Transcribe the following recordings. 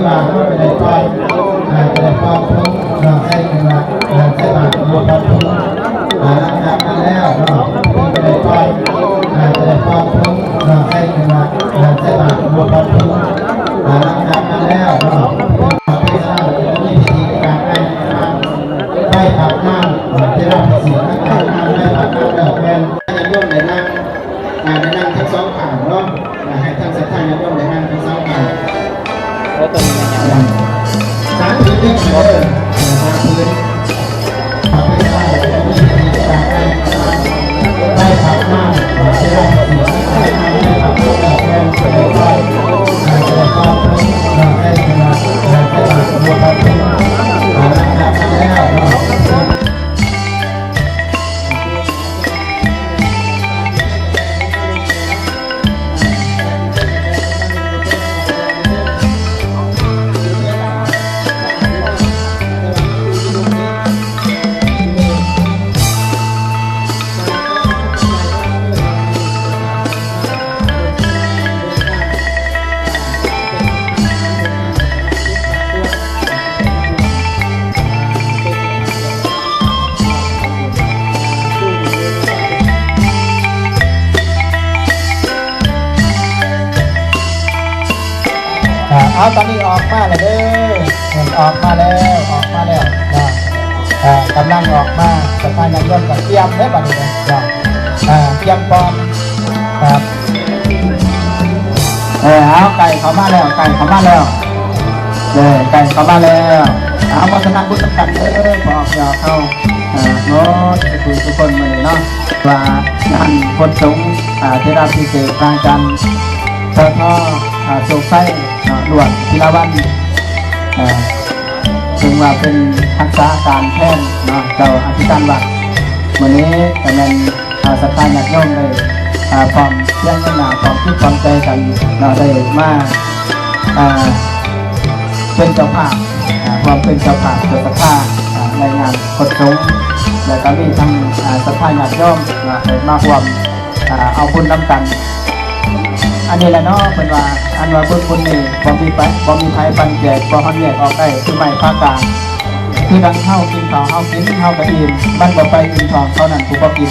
ວ່າເຮົາຈະໄດ້ປ່ອຍ ອ່າ ຈະໄດ້ປ່ອຍທຸງເນາະ ໃສ່ ເພິ່ນວ່າ ອ່າ ໃສ່ບາດເນາະ ປ່ອຍທຸງ ອ່າ ຫຼັງຈາກນັ້ນແລ້ວເນາະ ເພິ່ນຈະໄດ້ປ່ອຍ ອ່າ ຈະໄດ້ປ່ອຍທຸງເນາະ ໃສ່ ເພິ່ນວ່າ ອ່າ ໃສ່ບາດເນາະ ປ່ອຍທຸງ ອ່າ ຫຼັງຈາກນັ້ນແລ້ວເນາະ ເພິ່ນເປັນສາວ ຈະມີພິທີການໄປ ໄປປາກນ້ຳ ເວລາພິທີ ຫຼັງຈາກນັ້ນໄປປາກນ້ຳແລ້ວແມ່ນ ຍາດໂຍມໄດ້ນັ່ງ ອ່າ ໄດ້ນັ່ງທັງສອງຂ້າງເນາະ ອ່າ ໃຫ້ທ່ານສັດທາຍາດໂຍມໄດ້ນັ່ງທັງສອງຂ້າງ ໂອ້ ຕົວນີ້ມັນຍາວ ອ່າ ສາມຜືນເດີ ເອີ ສາມຜືນ ໄປພາກໜ້າ ເວລາເອ່າ ເອົາ ຕອນນີ້ອອກມາແລ້ວເດີ ອອກມາແລ້ວ ອອກມາແລ້ວເນາະ ອ່າ ກຳລັງອອກມາ ສະພາຍາດໂຍມກໍກຽມເດີບັດນີ້ເນາະ ອ່າ ກຽມພ້ອມ ເອີ ເອົາ ໃກ້ເຂົ້າມາແລ້ວ ໃກ້ເຂົ້າມາແລ້ວ ເອີ ໃກ້ເຂົ້າມາແລ້ວ ເອົາ ມາສະນາບຸນນຳກັນເດີ ພວກເຮົາ ເອີ ໝົດທຸກຜູ້ທຸກຄົນມື້ນີ້ເນາະ ວ່າງານຄົດສົງ ອ່າ ເທລາພິເສກພະອາຈານ ສທ ອ່າ ໂຊກໄຊ ເນາະ ຫຼວງພິລາວັນ ເອີ ເຊິ່ງວ່າເປັນຮັກສາການແທນເນາະ ເຈົ້າອະທິການວັດ ມື້ນີ້ກໍແມ່ນ ອ່າ ສັດທາຍາດໂຍມໄດ້ ອ່າ ພ້ອມພຽງໜ້າ ພ້ອມຈິດພ້ອມໃຈກັນເນາະ ໄດ້ມາ ອ່າ ເປັນເຈົ້າພາບ ອ່າ ຮ່ວມເປັນເຈົ້າພາບເຈົ້າສັດທາ ອ່າ ໃນງານຄົດສົງ ແລະ ກໍມີທັງ ອ່າ ສັດທາຍາດໂຍມເນາະ ໄດ້ມາຮ່ວມ ອ່າ ເອົາບຸນນຳກັນ ອັນນີ້ແຫຼະເນາະ ເພິ່ນວ່າ ອັນວ່າບຸນ ບຸນນີ້ ບໍ່ມີໄປ ບໍ່ມີໃຜປັນແຈກ ບໍ່ຮອດແຍກອອກໄດ້ ຄືໄມ້ພາກາງ ຄືດັ່ງເຮົາກິນເຂົ້າ ເຮົາກິນ ເຮົາກໍອີ່ມ ມັນບໍ່ໄປອີ່ມທ້ອງເຂົານັ້ນ ຜູ້ບໍ່ກິນ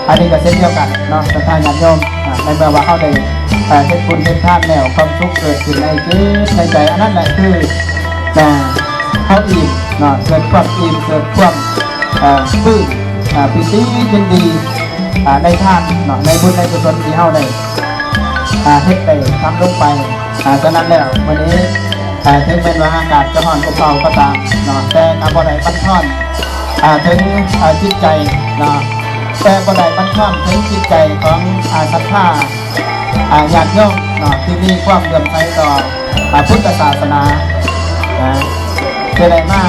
ອັນນີ້ກໍເຊັ່ນດຽວກັນເນາະ ສັດທາຍາດໂຍມ ອ່າ ໃນເມື່ອວ່າເຮົາໄດ້ ເຮັດບຸນເຮັດທານແລ້ວ ຄວາມສຸກເກີດຂຶ້ນໃນຈິດໃນໃຈ ອັນນັ້ນແຫຼະຄື ອ່າ ເຮົາອີ່ມເນາະ ເກີດຄວາມອີ່ມ ເກີດຄວາມ ອ່າ ປຶ້ມ ອ່າ ປີຕິຍິນດີ ອ່າ ໃນທານເນາະ ໃນບຸນໃນກຸສົນທີ່ເຮົາໄດ້ ອ່າ ເຮັດໄດ້ທຳລົງໄປ ອ່າ ສະນັ້ນແລ້ວ ມື້ນີ້ ອ່າ ເຖິງແມ່ນວ່າອາກາດຈະຮ້ອນອົບເອົາກໍຕາມເນາະ ແຕ່ກໍບໍ່ໄດ້ບັນທອນ ອ່າ ເຖິງ ອ່າ ຈິດໃຈເນາະ ແຕ່ບໍ່ໄດ້ບັນທອນເຖິງຈິດໃຈຂອງ ອ່າ ສັດທາ ອ່າ ຍາດໂຍມເນາະ ທີ່ມີຄວາມເຫຼື້ອມໃສຕໍ່ ອ່າ ພຸດທະສາສະໜາ ອ່າ ຈະໄດ້ມາ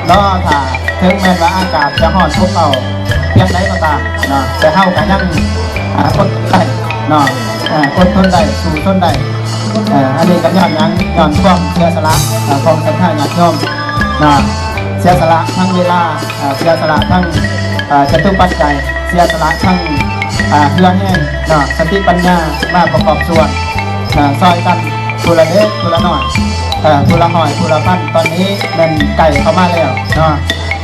ລໍຖ້າ ເຖິງແມ່ນວ່າອາກາດຈະຮ້ອນອົບເອົາພຽງໃດກໍຕາມເນາະ ແຕ່ເຮົາກໍຍັງ ອ່າ ອົດໄດ້ເນາະ ອ່າ ອົດທົນໄດ້ ສູ້ຊົນໄດ້ ເອີ ອັນນີ້ກໍຍ້ອນຫຍັງ? ຍ້ອນຄວາມເສຍສະຫຼະ ເອີ ຂອງສັດທາຍາດໂຍມເນາະ ເສຍສະຫຼະທັງເວລາ ເອີ ເສຍສະຫຼະທັງ ເອີ ຈະຕຸປັດໄຈ ເສຍສະຫຼະທັງ ເອີ ເຫື່ອແຮງເນາະ ສະຕິປັນຍາມາປະກອບສ່ວນ ເອີ ຊ່ອຍກັນຜູ້ລະເລັກຜູ້ລະນ້ອຍ ເອີ ຜູ້ລະຮ້ອຍຜູ້ລະພັນ ຕອນນີ້ແມ່ນໃກ້ເຂົ້າມາແລ້ວເນາະ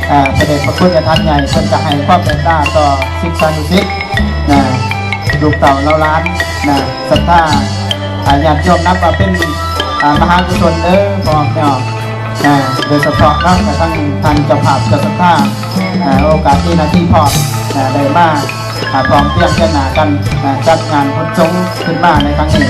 ເອີ ພະເດດພະຄຸນຍາທ່ານໃຫຍ່ເພິ່ນກໍໃຫ້ຄວາມເມດຕາຕໍ່ສິດສານຸສິດ ນະ ລູກເຕົ້າເຫຼົ່າຫຼານ ນະ ສັດທາ ອາ ຍາດໂຍມ ນັບວ່າເປັນ ອາ ມະຫາກຸສົນເດີ ພໍ່ແມ່ພີ່ນ້ອງ ນະ ໂດຍສະເພາະເນາະ ກະທັງທ່ານເຈົ້າພາບເຈົ້າສັດທາ ອາ ໂອກາດນີ້ນະ ທີ່ພໍ່ ນະ ໄດ້ມາ ອາ ພ້ອມພຽງພຽງໜ້າກັນ ນະ ຈັດງານຄົດສົງຂຶ້ນມາໃນຄັ້ງນີ້